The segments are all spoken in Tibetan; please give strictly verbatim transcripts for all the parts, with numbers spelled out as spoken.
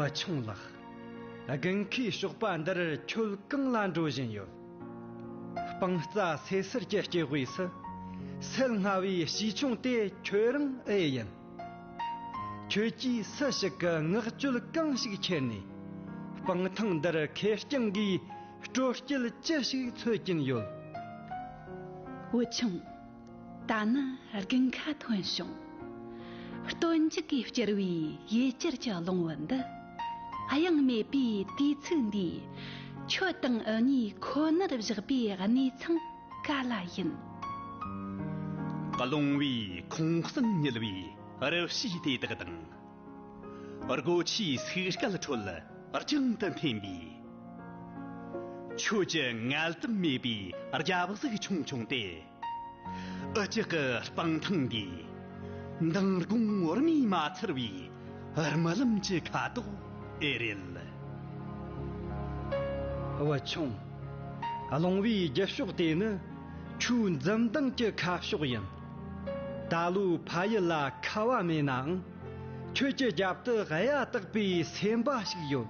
བུ་ཆུང་ལགས། དགུན་ཁའི་ཞོགས་པ་འདིར་ཁྱོད་གང་ལ་འགྲོ་བཞིན་ཡོད། སྤང་རྩྭ་སེ་སེར་གྱི་སྐྱེ་དབུས་སུ། སེལ་སྔ་བའི་བྱིས་ཆུང་དེ་ཁྱོད་རང་ཨེ་ཡིན། ཁྱོད་ཀྱིས་སུ་ཞིག་གི་མངགས་བཅོལ་གང་ཞིག་ཁྱེར་ནས། སྤང་ཐང་འདིར་ཁེར་རྐྱང་གིས་སྤྲོ་སྐྱིད་ཅི་ཞིག་འཚོལ་གྱིན་ཡོད། བུ་ཆུང་། ད་ནི་དགུན་ཁ་ཐོན་བྱུང་། སྟོན་མཇུག་གིས་བསྐྱུར་བའི་ཡུལ་གྱར་གྱི་རླུང་བུ་འདི། གཡེང་མེད་པའི་དུས་ཚིགས་འདིའི་ཁྱོད་དང་འུ་གཉིས་ཁོ་ནར་བཞག་པའི་གནས་ཚང་ག་ལ་ཡིན། རླུང་བུའི་ཁོང་གསེང་མྱུལ་བའི་རི་བྱིའི་དེ་དག་དང་། སྒོ་ཁྱིའི་སུག་སྐད་ཁྲོད་རྒྱང་དུ་འཐེན་པའི། ཁྱོད་ཀྱི་ངལ་དུབ་མེད་པའི་རྒྱབ་གཟུགས་ཆུང་ཆུང་དེ། འུ་ཅག་གི་སྤང་ཐང་འདིའི་མདངས་དགུང་འོད་མས་མ་ཚར་བའི་རྨི་ལམ་གྱི་ཁ་དོག་ཨེ་རེད། བུ་ཆུང་། རླུང་བུའི་རྒྱུ་ཕྱོགས་དེ་ནི་ཁྱོའི་འཛུམ་མདངས་ཀྱི་ཁ་ཕྱོགས་ཡིན། ད་ལོའི་ཕ་ཡུལ་ལ་ཁ་བ་མེད་ནའང་། ཁྱོད་ཀྱི་རྒྱབ་ཏུ་གཡའ་དག་པའི་སེམས་པ་ཞིག་ཡོད།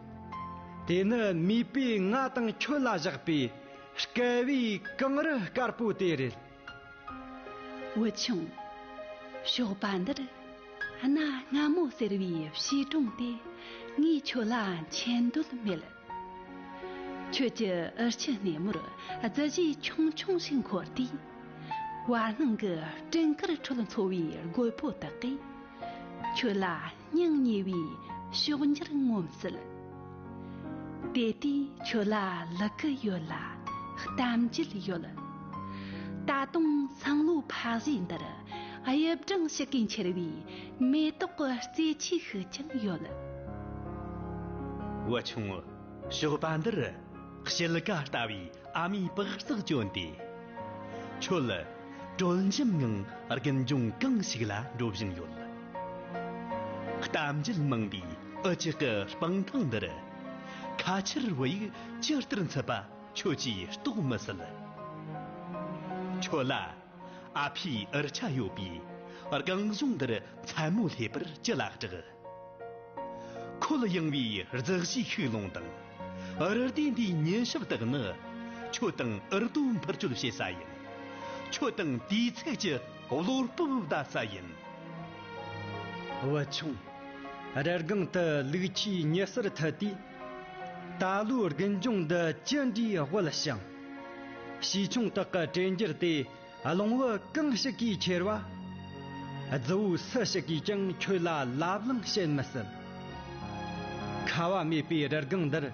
དེ་ནི་མིས་པས་ང་དང་ཁྱོད་ལ་བཞག་པའི་སྐལ་བའི་གངས་རི་དཀར་པོ་དེ་རེད། བུ་ཆུང་། ཞོགས་པ་འདིར་གནའ་སྔ་མོ་ཟེར་བའི་བྱིས་སྒྲུང་དེ་ངས་ཁྱོད་ལ་མཁྱེན་འདོད་མེད། ཁྱོད་ཀྱི་འུར་ཆུ་སྣེ་མོར་རྫི་གཞིས་ཆུང་ཆུང་ཞིག་འཁོར་དུས། བར་སྣང་གི་སྤྲིན་དཀར་ཁྲོད་འཚོ་བའི་རྒོད་པོ་དག་གིས། ཁྱོད་ལ་སྙིང་ཉེ་བའི་ཕྱོགས་འགྱུར་ངོམ་སྲིད། དེ་དུས་ཁྱོད་ལ་ལུ་གུ་ཡོད་ལ་གཏམ་རྒྱུད་ཡོད། ད་དུང་སང་ལོའི་ཕ་གཞིས་འདིར་དབྱིབས་གྲངས་ཞིག་གིས་འཁྱེར་བའི་མེ་ཏོག་གི་རྩེ་ཆས་ཤིག་ཀྱང་ཡོད། བུ་ཆུང་། ཞོགས་པ་འདིར་དཔྱིད་ཀ་ལྟ་བུའི་ཨ་མའི་པགས་ཚག་གྱོན་ཏེ། ཁྱོད་དྲོད་འཇམ་ངང་རྒུན་ལྗོངས་གང་ཞིག་ལ་འགྲོ་བཞིན་ཡོད། གཏམ་རྒྱུད་མང་བའི་འུ་ཅག་གི་སྤང་ཐང་འདིར། ཁ་ཆར་བུ་ཡུག་ཇི་ལྟར་འཚུབ་པ་ཁྱོད་ཀྱིས་རྟོགས་མི་སྲིད། ཁྱོད་ལ་ཨ་ཕའི་འུར་ཆ་ཡོད་པའི་རྒན་གཞོན་འདིར་མཚན་མོ་སླེབས་པར་ཅི་ལ་སྐྲག། ཁོད་ཡངས་པའི་རྫི་གཞིས་ཤུག་ལུང་དང་། རི་སྡེ་འདིའི་ཉིན་ཞབས་དག་ནི། ཁྱོད་དང་འུར་རྡོ་འཕུར་སྐྱོད་བྱེད་ས་ཡིན། ཁྱོད་དང་དུས་ཚོད་ཀྱི་བློ་སྤོབས་བརྡ་ས་ཡིན། བུ་ཆུང་། རི་སྒང་དུ་ལུག་ཁྱུའི་ཉི་ཟེར་ཐུལ་དུས། ད་ལོའི་རྒུན་ལྗོངས་འདི་ཅི་འདྲའི་དབུལ་ཞིང་། བྱིས་ཆུང་དག་གི་དྲན་འགྱུར་དེ། རླུང་བུ་གང་ཞིག་གིས་ཁྱེར་བ། རྫི་བོ་སུ་ཞིག་གིས་ཀྱང་ཁྱོད་ལ་ལབ་གླེང་བྱེད་མི་སྲིད། ཁ་བ་མེད་པའི་རི་སྒང་འདིར།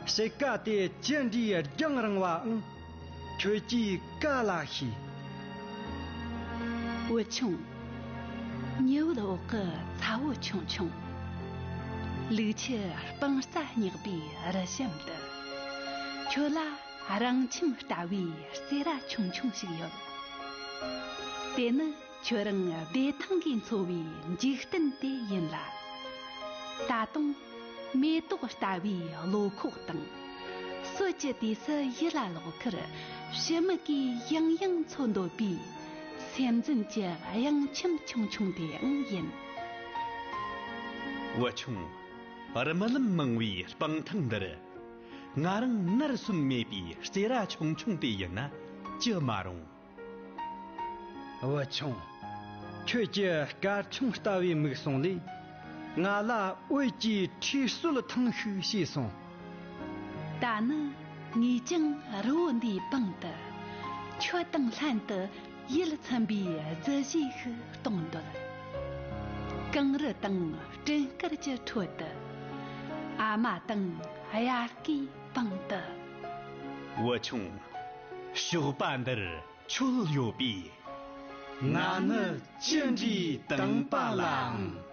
དཔྱིད་ཀ་དེ་ཅི་འདྲའི་རྒྱང་རིང་བའང་། ཁྱོད་ཀྱིས་ག་ལ་ཤེས། བུ་ཆུང་། ཉི་འོད་འོག་གི་ཚ་བོ་ཆུང་ཆུང་། ལུག་ཁྱུ་སྤང་རྩྭ་སྙེག་པའི་རི་གཤམ་དུ། ཁྱོད་ལ་རང་ཁྱིམ་ལྟ་བུའི་རྩེད་ར་ཆུང་ཆུང་ཞིག་ཡོད། དེ་ནི་ཁྱོད་རང་བདེ་ཐང་གིས་འཚོ་བའི་འཇིག་རྟེན་དེ་ཡིན་ལ། ད་དུང་མེ་ཏོག་ལྟ་བུའི་བློ་ཁོག་དང་། སྲོད་ཀྱི་དུས་སུ་ཡུལ་ལ་ལོག་ཁར་ཕྱི་མིག་གིས་ཡང་ཡང་འཚོལ་འདོད་པའི་སེམས་ཙམ་གྱི་གཡང་ཁྱིམ་ཆུང་ཆུང་དེའང་ཡིན། བུ་ཆུང་། རྨི་ལམ་མང་བའི་སྤང་ཐང་འདིར། ང་རང་ནར་སོན་མེད་པའི་རྩེད་ར་ཆུང་ཆུང་དེ་ཡིན་ན་ཅི་མ་རུང་། བུ་ཆུང་། ཁྱོད་ཀྱི་སྐར་ཆུང་ལྟ་བུའི་མིག་ཟུང་ལས། ང་ལ་འོད་ཀྱི་ཁྲིད་སྲོལ་ཐེངས་ཤིག་བྱས་སོང་། ད་ནི་ངས་ཀྱང་རི་བོ་འདིའི་པང་དུ། ཁྱོད་དང་ལྷན་དུ་ཡིད་ཚིམ་པའི་རྫི་གཞིས་ཤིག་གཏོང་འདོད། གངས་རི་དང་སྤྲིན་དཀར་གྱི་ཁྲོད་དུ། ཨ་མ་དང་དབྱར་ཁའི་པང་དུ། བུ་ཆུང་། ཞོགས་པ་འདིར་ཁྱོད་ཡོད་པས། ང་ནི་ཅི་འདྲའི་དང་པ་ལའང་